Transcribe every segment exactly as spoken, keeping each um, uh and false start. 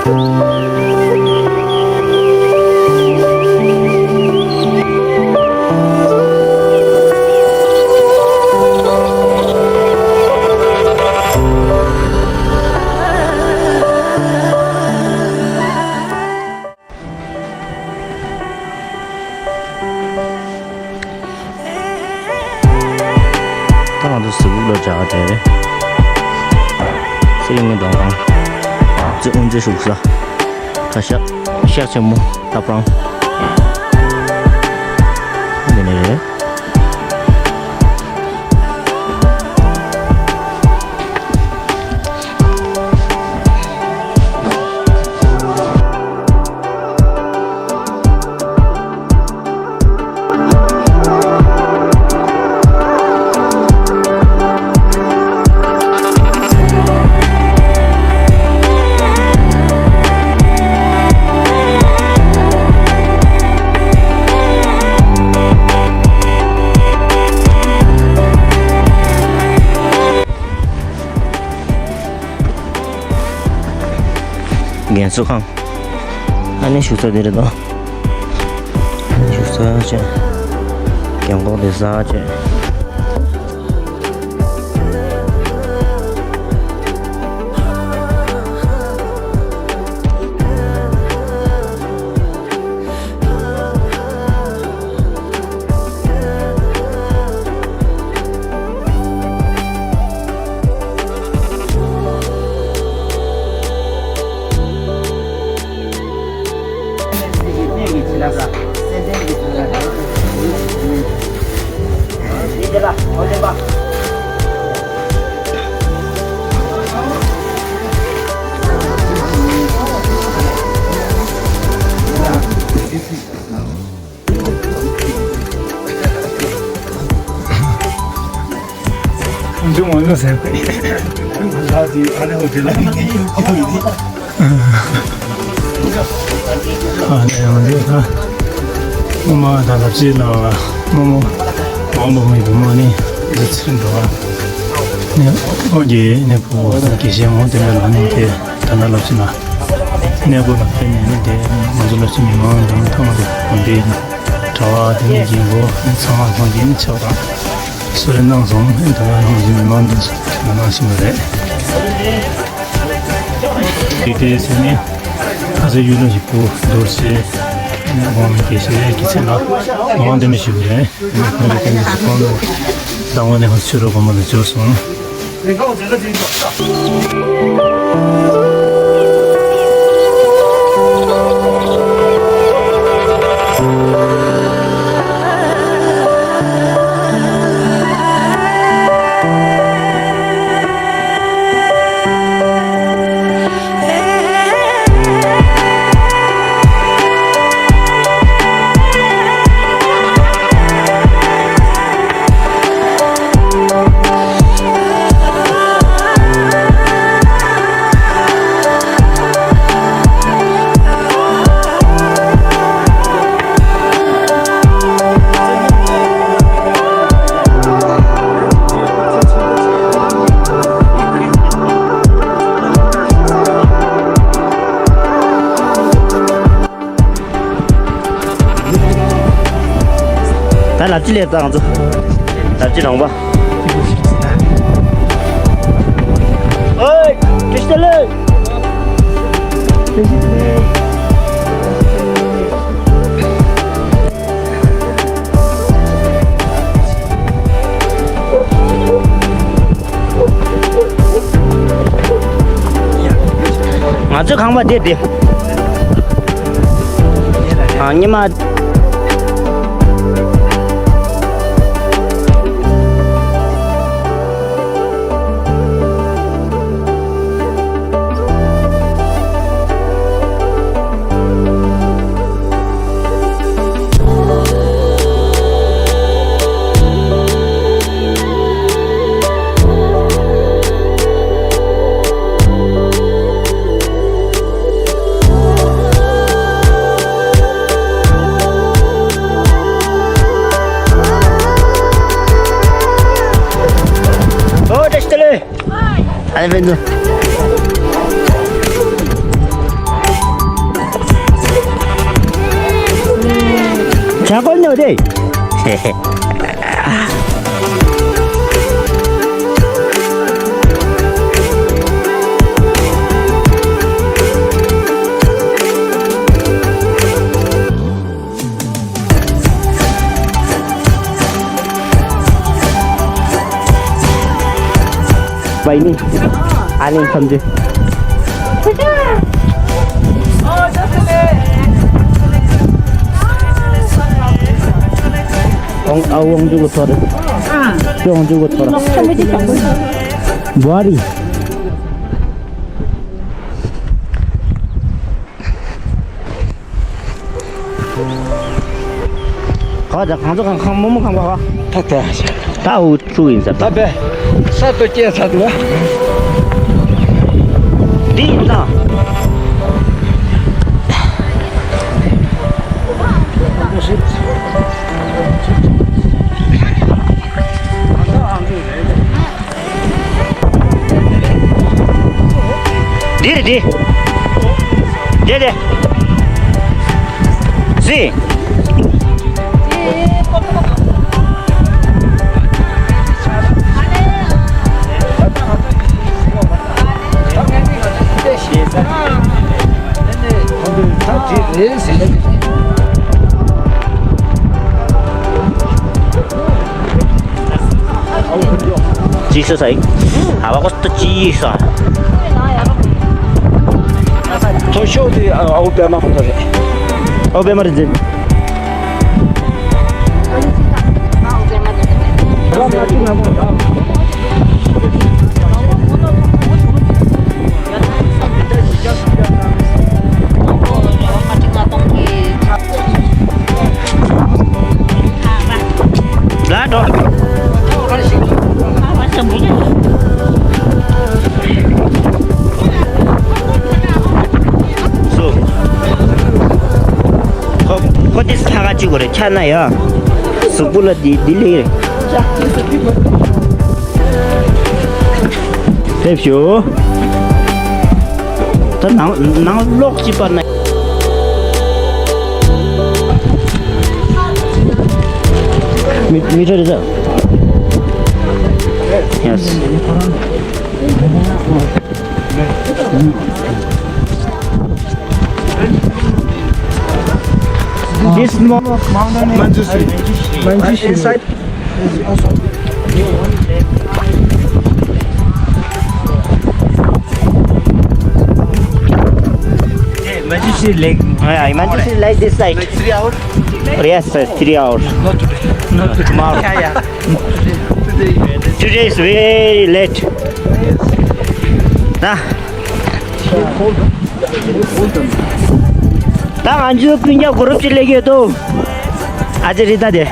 ད་ང་ཚོ་གཟིགས་སྦུག་ལ་བྱ་བ་བྱས་རེད། གསེར་གླིང་གི་མགྲོན་ཁང་། རྩེ་དབུ་རྩེ་བཞུགས་ས། ཁ་ཤགས། ཤགས་ཆེན་མོ་ལྟ་སྤང་། འདི་ནས་རེད། རྒན་གསོ་ཁང་། ཨ་ནི་བཞུགས་ས་དེ་རེད་དོ། བཞུགས་ས་བྱས། རྒན་གོག་དེ་ཟ་བྱས། འདི་མ་ནུ་ཟེར་གི། ང་ལ་དེ་ཨ་ནེ་ཧོ་ཏེ་ལ་ཡིན་ཡིན་ཨ་ནེ་ཡང་དེ་ད། སྔོན་མ་ད་ལབ་ཅིག་ལ་རྨོ་མོ་མང་པོ་མི་བུ་མོ་ནི་འདི་ཚུར་འགྲོ་བ། ནི་ཨོ་རྒྱན་ནི་བུ་དགེ་བཤེས་ངོ་དེ་འདྲ་ལ་ནི་དེ་ད་ན་ལབ་ཅིག་ལ། གནས་སྐོར་ལ་ཕེབས་ནས་ནི་དེ་ང་ཚོ་ལ་ཅིག་མི་མང་འདུག་ཐང་ལ་འོན་ཏེ་གྲྭ་བ་དེ་ནི་རྒན་པོ་ཚང་མ་ལྷོང་རྒྱན་ཆགས་དང་། གསོལ་རས་གནང་སོང་། ད་ང་ཚོ་མི་མང་འདི་ཚོ་གནང་བཞིན་པ་རེད། དེ་དེ་ཟེར་ནས་ཁ་སང་ཡུལ་ལུང་ཞིག་པུ་རྡོ་རྗེ་དབང་མི་དགེ་བཤེས་ཀྱི་ཚེ་ལ་དབང་དེ་འདྲ་ཞུས་པ་རེད། དེ་ནས་ཁོང་གིས་དེ་འདྲ་ཞིག་གོང་དུ་ཟླ་བ་ནས་ཁོང་ཆོས་རོགས་གོང་མ་ལ་འབྱོར་སོང་། ད་ལབ་ཅི་ལེབ་ད་ང་ཚོ། ལབ་ཅི་རང་པ། ཨོའི། བཀྲ་ཤིས་བདེ་ལེགས། ང་ཚོའི་ཁང་པ་དེ་དེ། ཨ་ཉི་མ། ཨོ་བཀྲ་ཤིས་བདེ་ལེགས། ཨ་ནི་ཕན་ཚུན། ཨ་ཀོ་ཉོ་དེ། Baini. Ani samje. Ong, au, ong juga thor. Ah. Ong juga thor. Buari. ཁ་བ་ད་གང་ཚོ་གང་ཁང་མོ་མོ་ཁང་པ་ག་ད་ད་ད་འུ་ཚུགས་ཡིན་ས། ད་བས་ས་ཏོ་སྐྱེས་ས་དུ་བ། འདི་ཡིན་ད། འདི་རེད་འདི། འདི་རེད། སི། ཅི་ཟེར་ས་ཡིན། ཨ་བ་ཀོ་སྟོ་ཅི་ཟེར། མཐོ་ཤོས་དེ་ཨའུ་པད་མ་ཁོ་ཐག་རེད། ཨའུ་པད་མ་རེད་ཟེར། ལ་འགྲོ། སུ། ཁོ་ཁོ་དེ་ས་ག་ཅིག་གོ་རེ་ཆ་ན་ཡ། གཟུགས་པོ་ལ་དེ་དེ་ལེགས་རེད། ཕེབས་ཤོག་ད་ནང་ནང་ལོག་ཅིག་པར་ན། མི་མི་ཁྲོད་རེད་ད། Yes. This small mountain is Manjushri. Manjushri. Inside is also Manjushri Lake. Yeah, Manjushri Lake this side. Like three hours? Yes, sir, three hours. Not today. Not today. Tomorrow. Yeah, yeah. Today. Today is very late. Huh? ད་ང་ཚོའི་སྤུན་ཀྱག་གུ་རུབ་ཅིག་སླེབས་ཡོད་དོ། ཨ་ཅེ་རི་ད་དེ།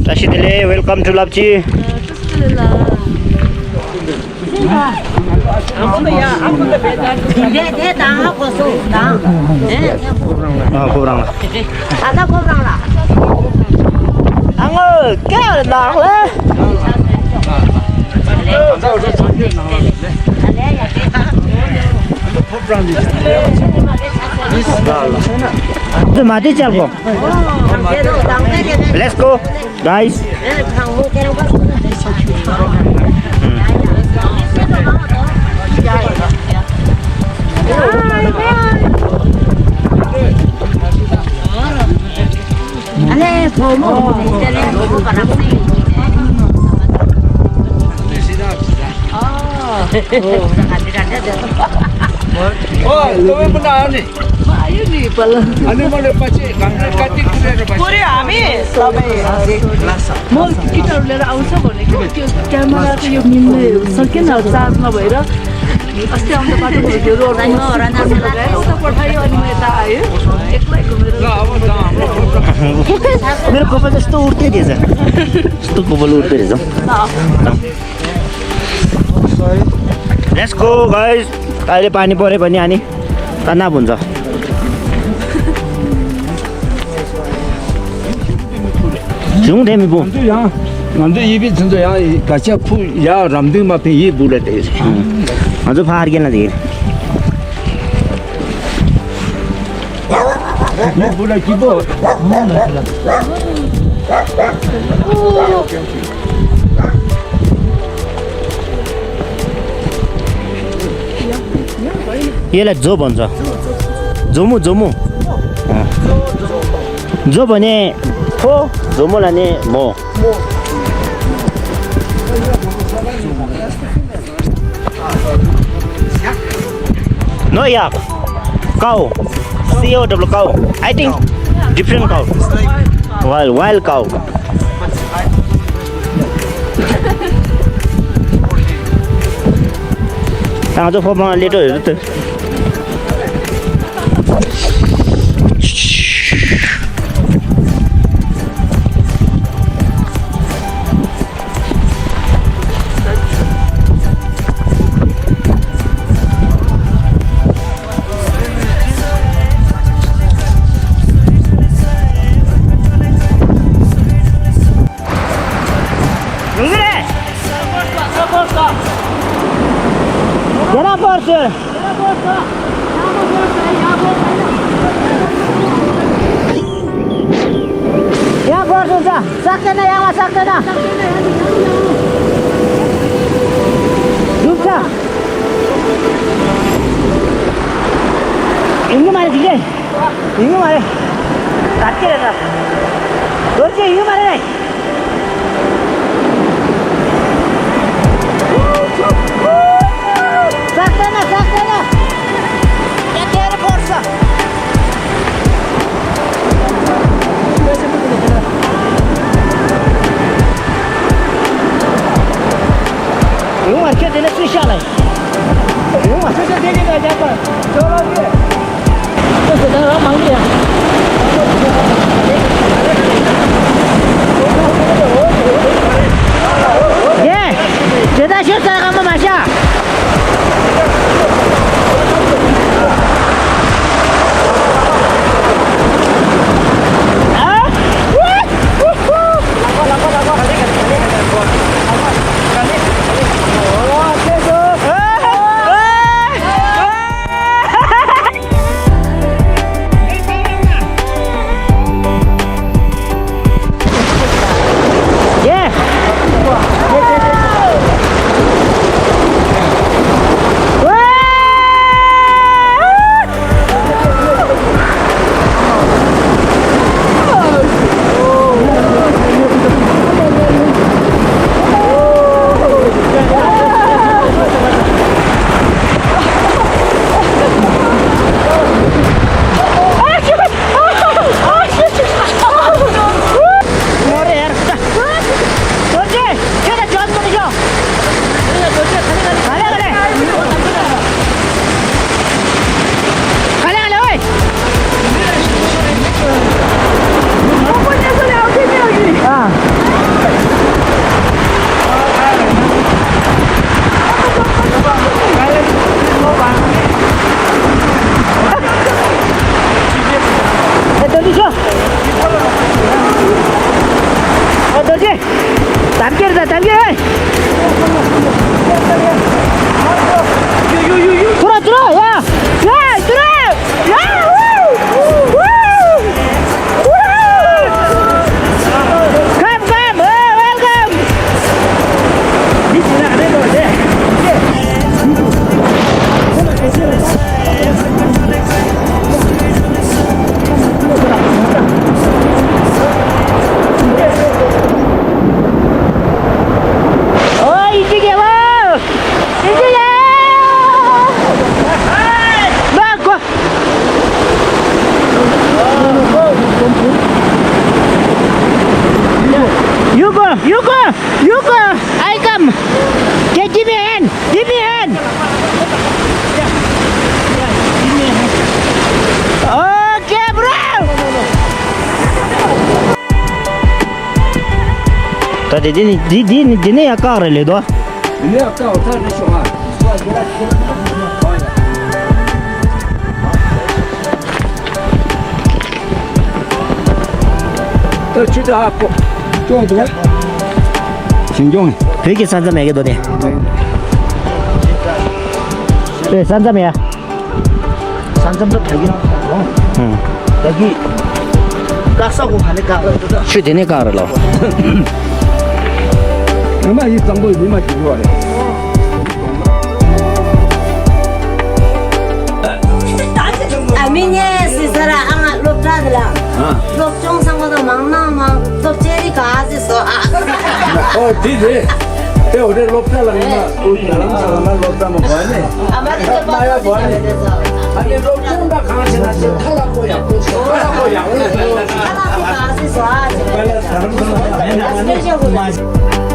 བཀྲ་ཤིས་བདེ་ལེགས། Welcome to ལབ་ཅི། དེ་དེ་དང་ཧ་གོ་སོང་དང་། ཨ་ཁོ་རང་ལ། ད་ལྟ་ཁོ་རང་ལ། ཨ་ངོ་སྐད་ནང་ལ། དེ་མ་དེ་ཅལ་གོ། Let's go, guys. ཨོ། ཨོ། ལོ་བའི་མི་ནག་ནི། ཨ་ནི་མོ་ལེ་པ་ཅེ་གང་རེ་ཀ་ཏི་ཀུ་རེ་རེ་པ་ཅེ། ཀུ་རེ་ཨ་མི་ལ་མེ་ཡ་ཟེ། མོ་ཀི་ཏར་ལེ་ར་ཨའུ་ཚོ་གོ་ནི་ཀི་ཀི་ཀེ་མ་ར་ཏུ་ཡོ་མི་མེ་སོ་ཀེ་ན་ཙ་མ་བེ་ར། ཨ་སྟེ་ཨམ་ད་པ་ཏུ་གོ་ཡོ་རོ་ར་ནོ་ར་ན་ས་ལ་ཏེ་ཨོ་ཏ་པོ་ཐ་ཡོ་ཨ་ནི་མེ་ཏ་ཨ་ཡོ། ཨེ་ཀ་ལ་ཀུ་མེ་ར། मेरे को पता तो उड़ते थे सर। तो को बोल उड़ते थे सर। Let's go, guys. अरे पानी परे पानी आनी। करना बुंजा। གཞུང་དེ་མི་བུ། ང་ཚོ་ཡང་། ང་ཚོ་ཡིད་པའི་ཚུན་ཚོད་ཡང་ག་ཆ་ཕུ་ཡ་རམ་འདུན་མ་ཕིན་ཡིད་བུ་ལ་དེ། ང་ཚོ་ཕ་ཧར་རྒྱན་ལ་དེ། ཡིད་བུ་ལ་སྐྱིད་པོ། ཡེ་ལ་མཛོ་བོ་མཛོ། མཛོ་མོ་མཛོ་མོ། མཛོ་བོ་ནས་ཕོ། མཛོ་མོ་ལ་ནས་མོ། No, yeah. Cow. C O W, cow. I think different cow. Wild, wild cow. ང་ཚོ་ཕོ་བྲང་སླེབས་འགྲོ་ཡོད་དོ། ཡོང་གི་རེད། རྒྱ་ནག་པོར་ཏུ། ཡ་པོར་ཏུ་ས། ས་ཀ་ན་ཡ་ང་ས་ཀ་ན། ཡུག་ས། ཡིན་གི་མ་རེད་ཅིག་རེད། ཡིན་གི་མ་རེད། ག་ཅི་རེད་ད། རྡོ་རྗེ་ཡིན་གི་མ་རེད། ས་ཀ་ན་ས་ཀ་ན། ཡ་དེ་རེད་པོར་ས། ཡོང་བར་ཁྱེད་དེ་ནས་ཚུར་བཞག་ལ། ཡོང་བར་ཁྱེད་དེ་ནས་བཞག་པར་ཅོག་ལ་ཡོད། ཁྱེད་དེ་ནས་རང་མང་གི་ཡ། ཡེ། དེ་ད་ཤོད་ཚར་ག་མ་མ་ཤ། ཨ། རྡོ་རྗེ་ཤོག་ཨ། རྡོ་རྗེ། དམ་ཁྱེར་དང་དམ་ཁྱེར་ཨེ། ཐུ་ར་ཐུ་ར་ཡ། ཡ་ཐུ་ར་ཡ། ཝུ་ཝུ། Come, come, oh, welcome. ཨོ། ཡིན་གཅིག་གེ་ལ། ཡིན་གཅིག་ཡ། མ་གོ། You go, you go, you go. I come. Okay, give me a hand. Give me a hand. Okay, bro. ད་དེ་དེ་ནི་དེ་དེ་ནི་དེ་ནི་ཡ་བཀག་རེད་ལེ་དོ། དེ་ནི་ཡ་བཀག་འོ་ཐར་རེད་ཤོག་ཨ། ད་ཆུ་ད་ཧ་ཕོ། ཅོག་འདུག་ཞིང་སྐྱོང་། བོད་ཀྱི་ས་མཚམས་ཡ་གི་འདུག་སྟེ། ཨེ་ས་མཚམས་ཡ། ས་མཚམས་ད་བོད་ཀྱི་རང་། ཨང་། ད་གི་བཀག་ས་གོ་ཧ་ནི་བཀག་རེད། ཆུ་དེ་ནས་བཀག་རེད་ལོ། ང་མ་ཡི་གཙང་པོ་ཡི་མ་ཞིག་ཡོད་རེད། ཨ་མི་ཉེ་སི་ས་ར་ཨ་ང་སློབ་གྲྭ་དེ་ལ་སློབ་སྦྱོང་ཚང་མ་དང་མང་ན་མང་སློབ་ཆེ་རི་ག་ཟི་སོ་ཨ། ཨོ་དེ་རེད། དེ་འོ་རེད། སློབ་གྲྭ་ལ་ངས་ཨུ་རང་ཚང་མ་སློབ་གྲྭ་མ་བ་ནས་ཨ་མ་རི་ཚོ་མ་ཡ་བ་ནས་ཨ་ནི་སློབ་སྦྱོང་ད་གང་བྱེད་ན་ཚེ་ཁ་ལག་པོ་ཡག་པོ་ཁ་ལག་པོ་ཡག་པོ་ཁ་ལག་པོ་ག་ཟི་སོ་ཨ། ཁ་ལག་ད་རང་ཚང་མ་ཡ་ནས་ཨ་ནི་སྤེ་ཤལ་གོ་ལ།